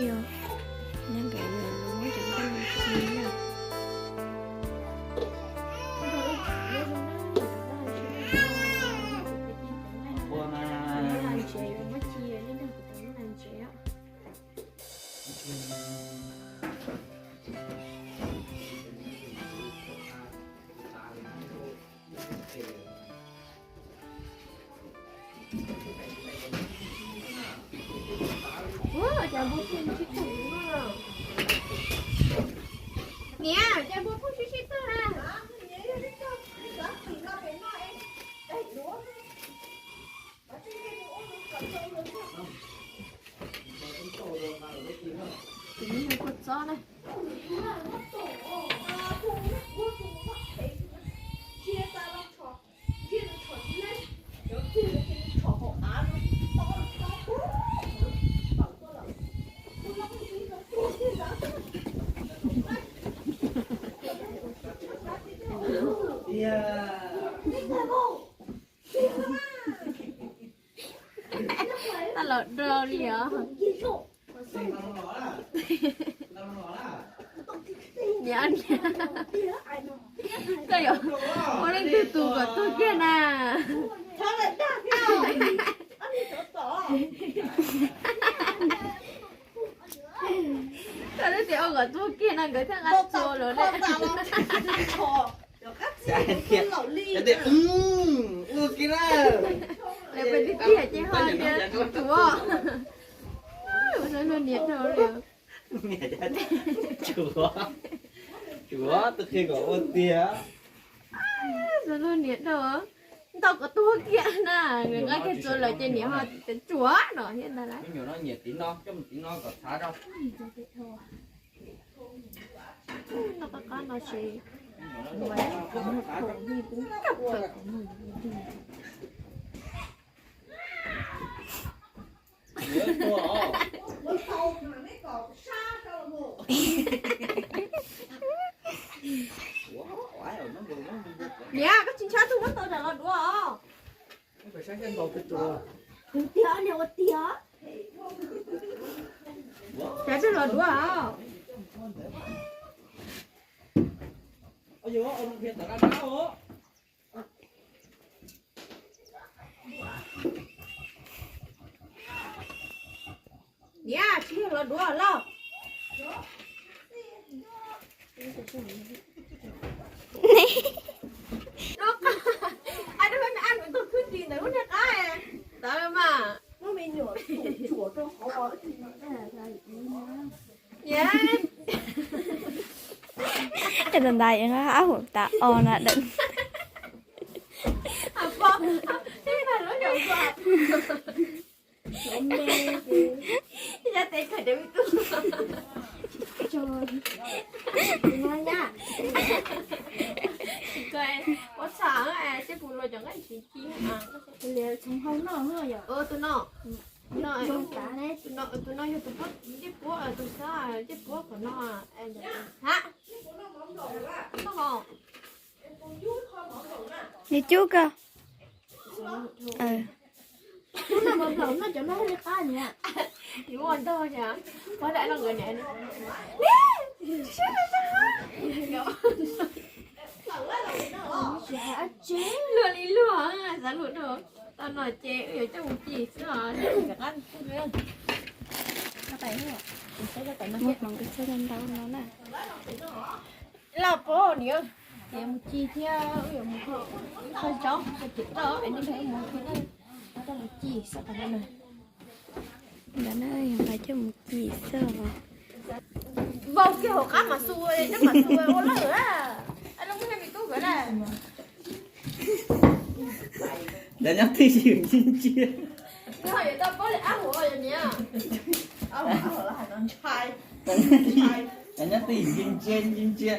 Nyob ntawm no muab cov nqaij no cia na. Niam, cas npua phooj sib sib tog na? Tus me nyuam kua txob na. Tau los do li os. Niam, niam, koj yuav ua leej twg tus kom tuag kiag na? Koj twb tias ua kom tuag kiag no nkawd thiaj nqa txua lawm ne. Ua kiag na. Lawv pes tiag tiag ces ho tias tsuav. Ua rau luag niam dhau li. Tsuav, tsuav twb qhia kom ua tiag. Rau luag niam dhau. Ntau kom tuag kiag na, nqa kiag txua lawm ces niam ho tias tsuav no thiab ntag lauj. Noj qab qab no ces Niam, koj tsis ntshai tus muab tau tsam los duav os. Ua tiag, niam ua tiag. Tsam peb los duav os. Niam, tsis yog los duav lauj. Lub qab, ai, lub qab me ab nws tuag khwb ris ntawm lub niag qab tawv mas. Niam. Ces tau ntais ab hum tas o na đ. Tus no yog tus puab, ncej puab, tus xab ncej puab qhov no. Nws cub koj. Tus no nplaum no cov no li qab niam. Ua ntog, ua ntog nkawd niam. Luag li luag, xav luag dhau. Tau no ces wb yuav coj mus ci xwb os. Muab hloov koj txhob ntau no na. Lauj, pog niam, ces mus ci thiab wb yuav mus kho zaub, ces tau es nej nrog wb mus thiab na, coj mus ci xwb qhov no na. Ntawd na, yog nqa coj mus ci xwb os. Vau kiag hauv qab mas xu, coj mas xu ua lawm a. Lub muab me tub nkawd na. Dav nyob twj ywm ntsia ntsia. Nws ho yuav tau paub li ab hauv niam. Dav nyob twj ywm ntsia ntsia ntsia ntsia.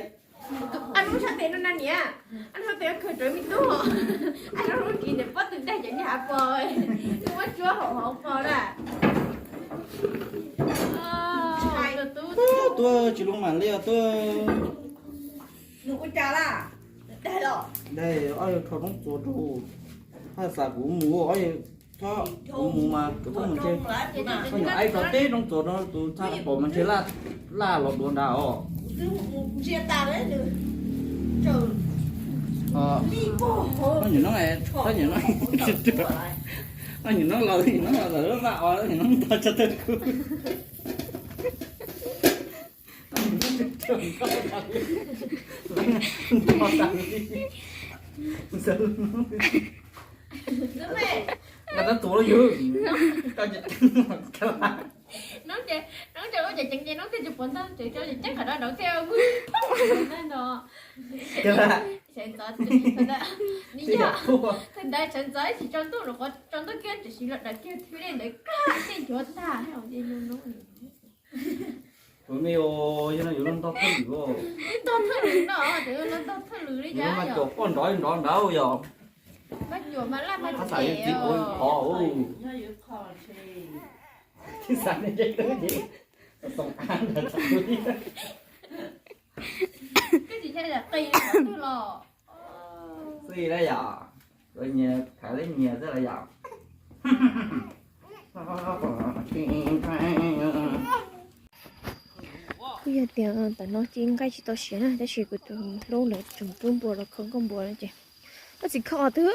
Ab lub sab tes no na niam. Ab lub tes khaws rawv me tub. Ab lub kis niam pob tw daig cov niag av pos. Muab tsuab hauv hauv pos na. Tuaj tsis lub mam li os tuaj. Nws ua cas laj? Daig los? Daig, ob yawg kho roob txuas rau. Haj xav kuv mus, ob yawg Txhob mus mas koj mus ntshe, koj nyuam aib tso teb roob txuas no tus txhaj pom mas ntshe laj los dua nrad os. Koj nyuam no, koj nyuam no, koj nyuam no los, nyuam no los lawm lub vaj os, nyuam no nto tso tawg kuv. Nqa tab tus lub yug, koj ces, noob ces, noob ces ua ces ceev ces noob thiaj tsis pom ntag, ces cov ces ceeb qhov no, noob thiaj ntag no. Sawv ntxov, sawv ntxov ib chim tsaus ntuj los qhov tsaus ntuj kiag tiam sis los daws kiag thwv li ntawd kaj tej nchuav tag. Tus me yog no yuav los ntog thwj lwm os. Ntog thwj lwm no, ntog thwj lwm li cas mas yog? Cuam poj nrov nrov nrad yog. Mas cuam mas laj mas, txiv kuv qhov. Twb xav ntshe twb ces, xoo av ntawd txog twb. Koj tsis yog qis twg los? Xij lawm yom, nyias khaiv lawv nyias xwb lawm yom. Kuj yog tias tam no ces nqaij tsis tau siav na, tab sis kuv tus hlub lawv tseem pub npua los kho nkauj npua no ces, koj txiv kho twg?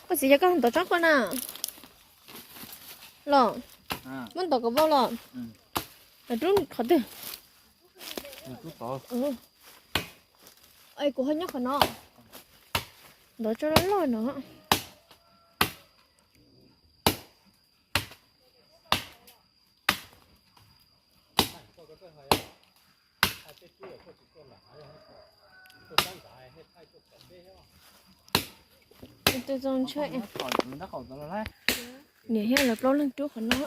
Koj txiv yog koj ntov tsob qhuav na los, muab ntov kom vau los, rub qhov twg? Kuv ho nyob qhov no, ntov tsob loj loj no. Niam thiab lawv plaub leeg rub qhov no.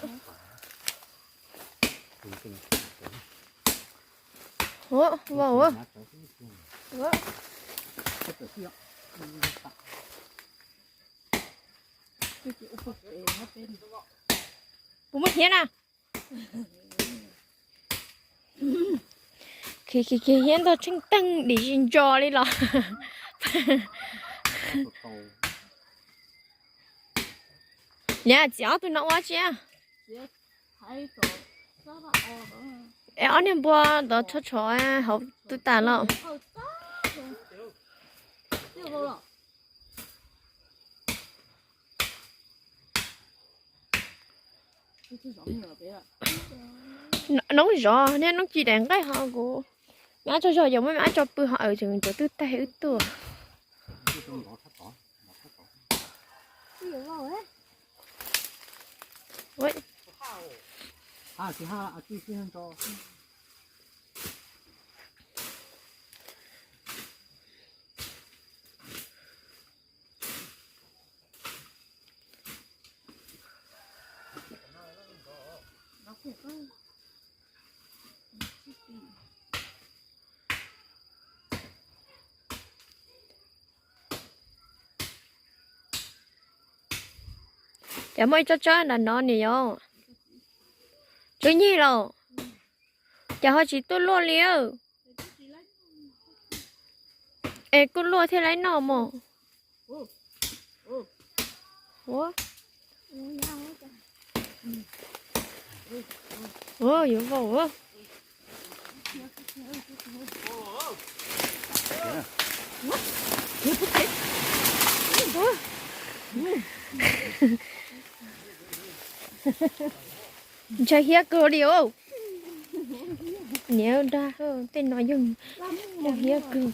Ua, vau ua. Puas muaj hiav na? Khiav khiav khiav hiav ntog tsheej teeg dim zis ntso li los. Niam txiv ob tug no ua tsi? Es ob niag npua ntawd tsho tsho hauv twb tas los. Noob zov niag noob ci daim nqaij ho kuv me ab tso zog yog muab me ab tso pw ho awm tseem cov twb tag wb tuaj. Cas muaj ib tsob tsawb nram no niam yau? Tswv Nyig los? Cas ho tsis tuaj luaj li? Es kuj luaj thiaj laib noj mog. Ua, yuav vau. Ntshai hiab kawg li os. Niam dag, tej no yeej dag hiab kawg.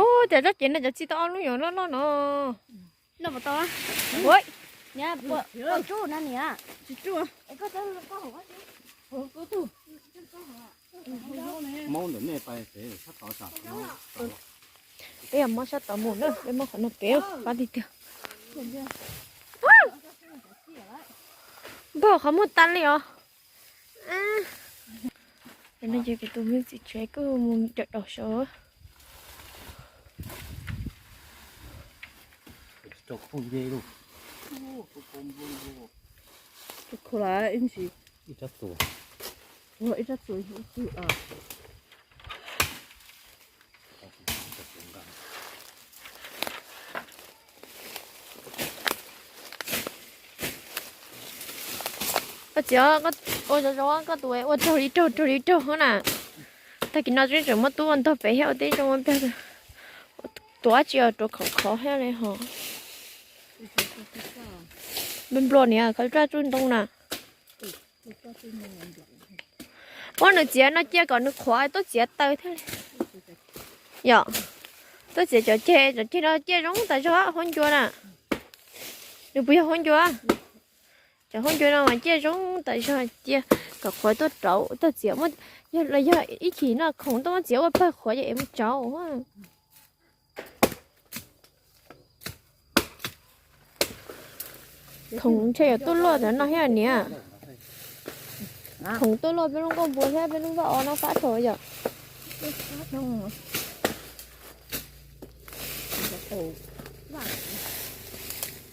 Ub, cas tsob cev no cov txi tau ob lub nyuam loj loj no. Noj puas tau? Ua, niam, puas tsuj no niam? Tsis tsuj. Maub ntawm nej pais pem sab tod tsam. Peb yog mob sab tod mus na, peb mob qhov no pem pab tiag tiag. Npog qhov muag tas li os. No ces kuv tus me txiv tsev kuj mus cawm daus saud. Ib rab txuas, ib rab txuas. Txiv, ua zoo zoo koj tus ua raug li raug raug li raug na. Tag kis no tseem muab tub ua ntog pem thiab ua tib zoo ua pliag. Tus dab tsi os, ruam khov khov thiab li hos. Nplua nplua niam, khaws raj tsuj ntoo na. Muab nws txiav no cia kom nws qhuav tuaj txiav taws thiab li. Yom, tuaj txiav cov ceg, cov ceg no ciaj zoo tas zog huab ncua na. Nws puas yog huab ncua? Cov huab ncua no mas ciaj zoo tas zog, cia kom qhuav tuaj rauv tuaj txiav. Los yog ib chim no khoom tuaj muab txiav ua pawg qhuav ces es mus rauv. Khoom ntshe yuav tuaj luaj cov no thiab niam. Khoom tuaj luaj peb lub nkuaj npua thiab peb lub vaj os no fab thaum yom.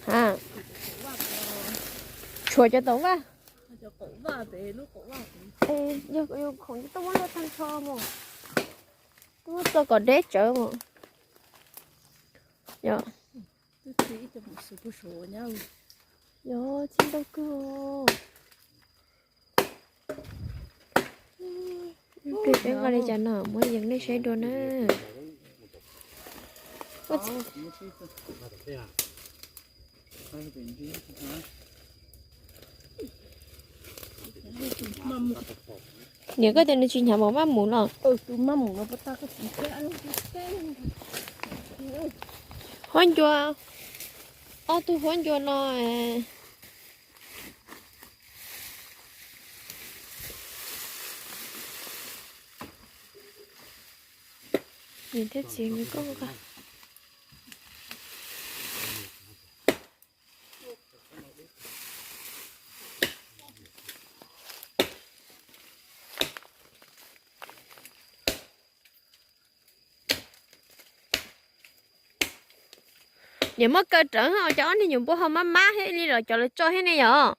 Ha, tshuav cov taum vaj. Yog khoom tuaj muab luaj tag nrho mus, tuaj muab txo kom deb tsawv mus. Yog, yog txij ntau kawg. Peb nqa li cas no muab yees nej saib dua na. Niam, koj tias nws tsis hnyav mas maj mus los? Huab ncua, ob tug huab ncua no. Niam thiab txiv nkawd koj nqa. Niam muab kaw rawv, cov ob niag nyuam npua ho mab mab thiab li los cov lawv tso thiab ne yom.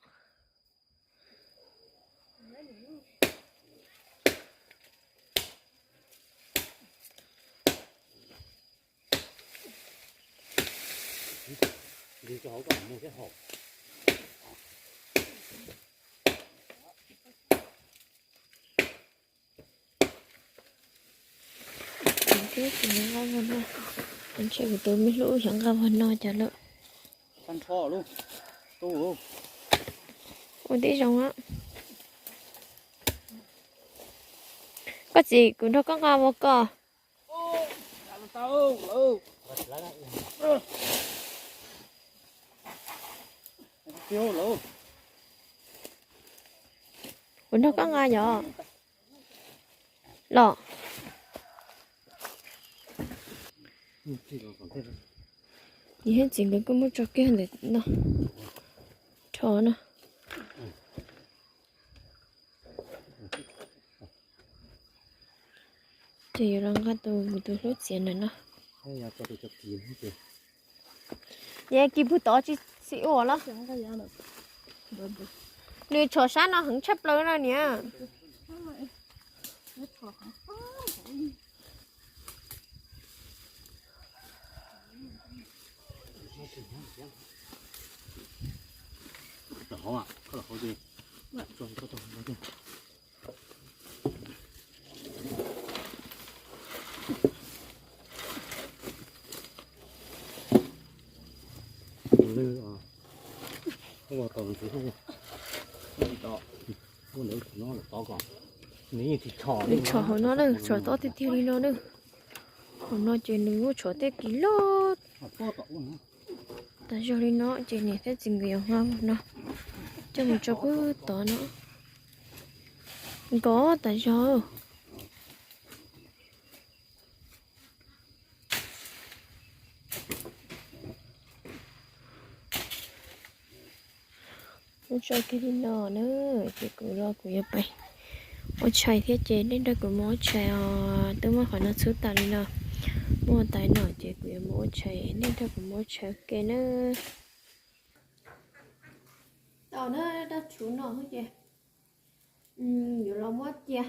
Thiab kuv nqa vag no, ntshe kuv tus me hlub xyov nqa vag no cas lawm. Ua tib zoo. Koj txiv, kuv nrog koj nqa mus koj. Kuv nrog koj nqa yom. Los. Niam thiab txiv nkawd kuj muab tso kiag ntawm no. Rho no. Ces yuav los nqa tus kuv tus hlub txiav ntawm no. Niam, kis puag tod tsis xis ua los? Nws tshov sab no heev tshaj plaws no niam. Nws tshov hauv no na, tshov tob tiag tiag li no na. Hauv no ces nws muab tshov tej kis loj tas zog li no ces niam thiab txiv nkawd yuav nqa mus no coj mus tso puag tod no. Nkov tas zog. Muab tso kiag li no na, ces kuv los kuv yuav pais ua tshais thiab ces nej nrog kuv mus ua tshais os. Twb muab qhov no txhub tas li no, muab tas no ces kuv yuav mus ua tshais, nej nrog kuv mus ua tshais ua ke na. Tau na, dab tshuv no ces yuav los muab cia,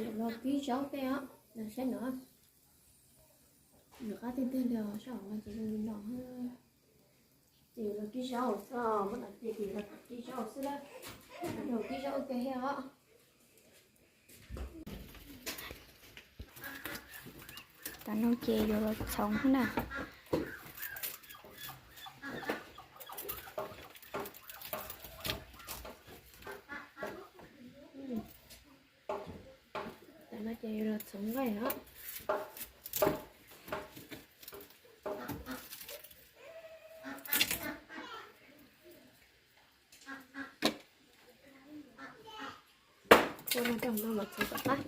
yuav los kib zaub tej os, saib no. Nws qab tiag tiag li os, saib hauv no ces zoo li no. Ces yuav los kib zaub xwb, muab no cia ces yuav los kib zaub xwb lawm. Yuav kib zaub ua ke thiab os. Tam no ces yuav los txhoov na. Tam no ces yuav los txhoov nqaij os. Ua no rau no mas txhoov kom qab.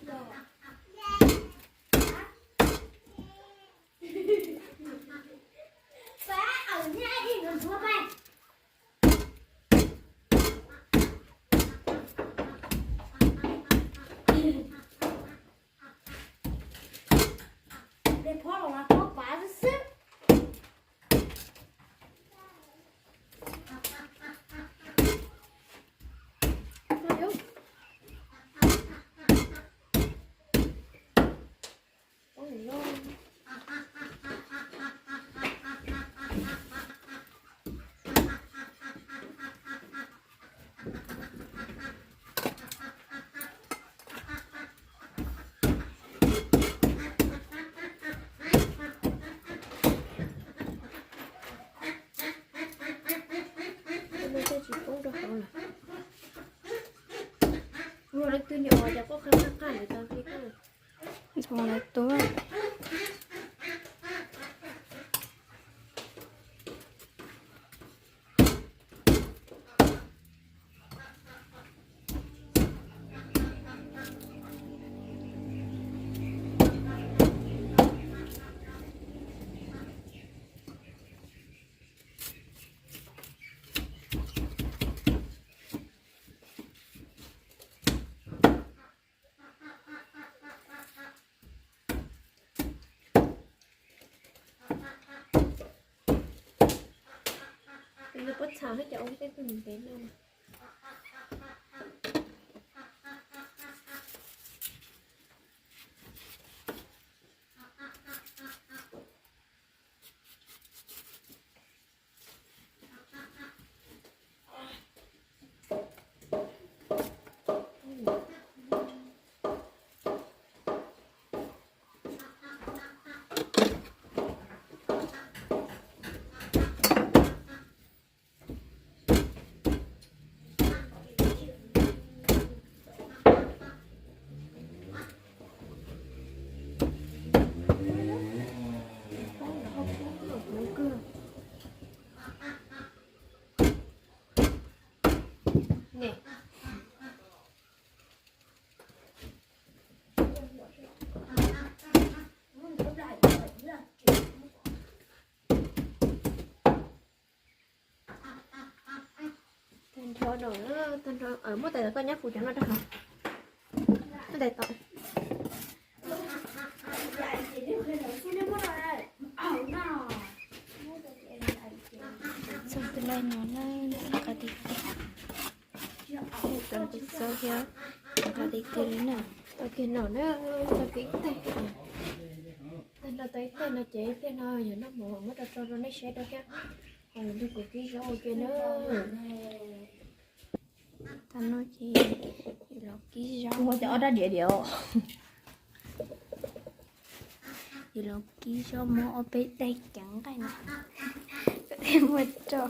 Ua no thiaj tsis poob rau hauv lawm. Ua leej twg niam ua cas koj qhab qab qab lawm tau li koj. Ntxhoo lawv tuaj. Nws puab txhav hab cas ua tej tug ntev no. Tag nrho no, tag nrho, muab tais tom koj nyab fu cov no rau hauv. Muab tais tom. Txog tus laij no na, qhov tiag tiag. Tau tus txau thiab, qhov tiag tiag li na. Tau kiag no na, tau kiag ib teg. Tag no tau ib teg no ces ib teg no yog noj mov muab rau rau rau nej saib rau thiab. Ho los nrog kuv kib zaub ua ke na. Tag no ces yuav los kib zaub. Ua cov ob rab diav diav. Yuav los kib zaub muab ob peb daim ceev nqaij no thiaj muaj rau.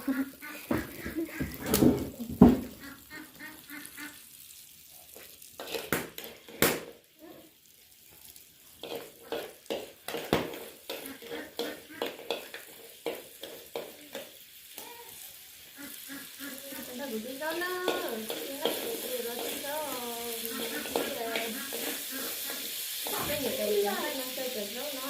Nrog kuv kib zaub na, kib zaub, kib zaub, nej niam tais no xyaw cov zaub no.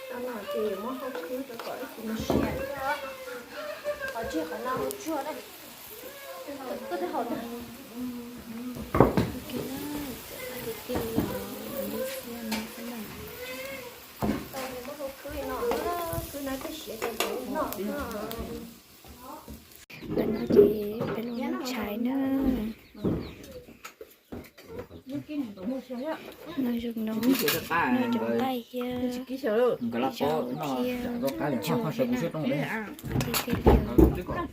Tau no ces yuav muab hau khwb rau kom ib tug mus siav thiab. Qhov tsis qhov no mus tsuag na. Koj twb haus na. Tau muab hau khwb no, khwb no thiaj siav ces noj. Ntawm no ces peb los noj tshais na. Noj zoo no, noj cov nqaij thiab, cov thiab tsuag na, tiag tiag li. Cov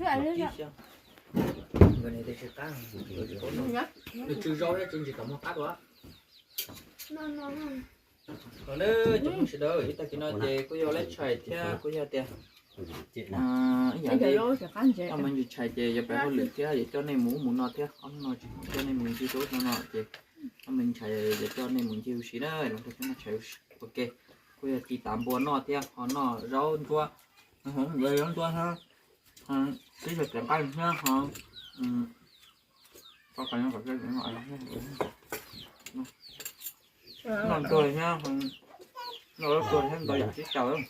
phooj ywg sawv daws, ib tag kis no ces kuj yog lab tshais thiab kuj yog tias ib yam li ob me ntsis tshais ces yuav pab hauj lwm thiab yuav coj nej mus ub mus no thiab. Ob hnub no tsis coj nej mus ncig rau ub rau no ces ob me ntsis tshais yuav coj nej mus ncig ua si na, los nrog peb noj tshais ua ke. Kuj yog ci tav npua noj thiab ho noj zaub ntsuab, zaub ntsuab thiab twb yog tias nqaij thiab ho noj tuag thiab, noj tuag thiab ntau yam sib caum.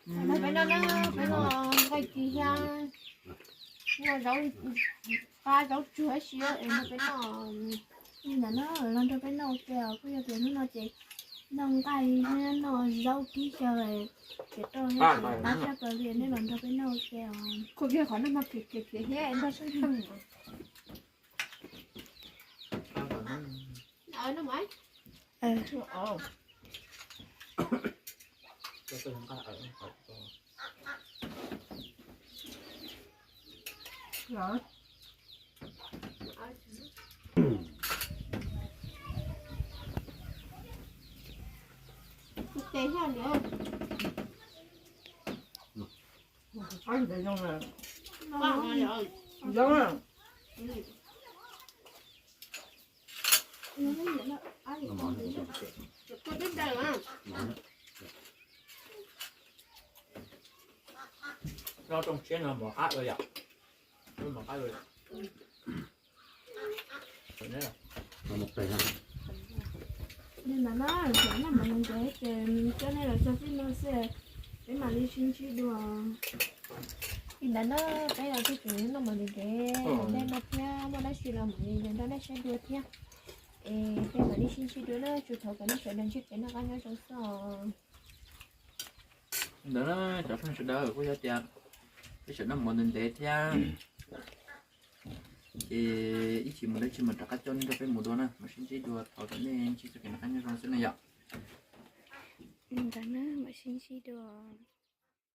Peb noj na, peb noj nqaij ci thiab noj zaub qab zaub tsuag ib si es nrog peb noj. Li ntawd na, los nrog peb noj ua ke os. Kuj yog tias hnub no ces noj nqaij thiab noj zaub kib xyaw ces rau thiab qab tshaj plaws li, nej los nrog peb noj ua ke os. Kuj yog qhov noj mas khiav khiav khiav thiab nrog sab heej. Nyob rooj siab no mov qab ua yom. Mov qab ua. Li ntawd na, noj mov ntev ntev ces coj nej los txog txij no xwb, peb mam li sib ntsib dua. Li ntawd na, peb los txog tseem noj mov ntev ntev, nej noj thiab muaj dab tsi los mam li nrog nej saib dua thiab. Es peb mam li sib ntsib dua na, tsuas thov kom nej sawv daws ntsib kev noj qab nyob zoo xwb os. Ntawd na, cov phooj ywg sawv daws, kuj yog tias peb sawv noj mov ntev ntev thiab ces ib chim mus dab tsi mam rov qab coj nej nrog peb mus dua na, mam sib ntsib dua, thov kom nej ntsib txoj kev noj qab nyob zoo xwb na yom. Ntawd na, mam sib ntsib dua.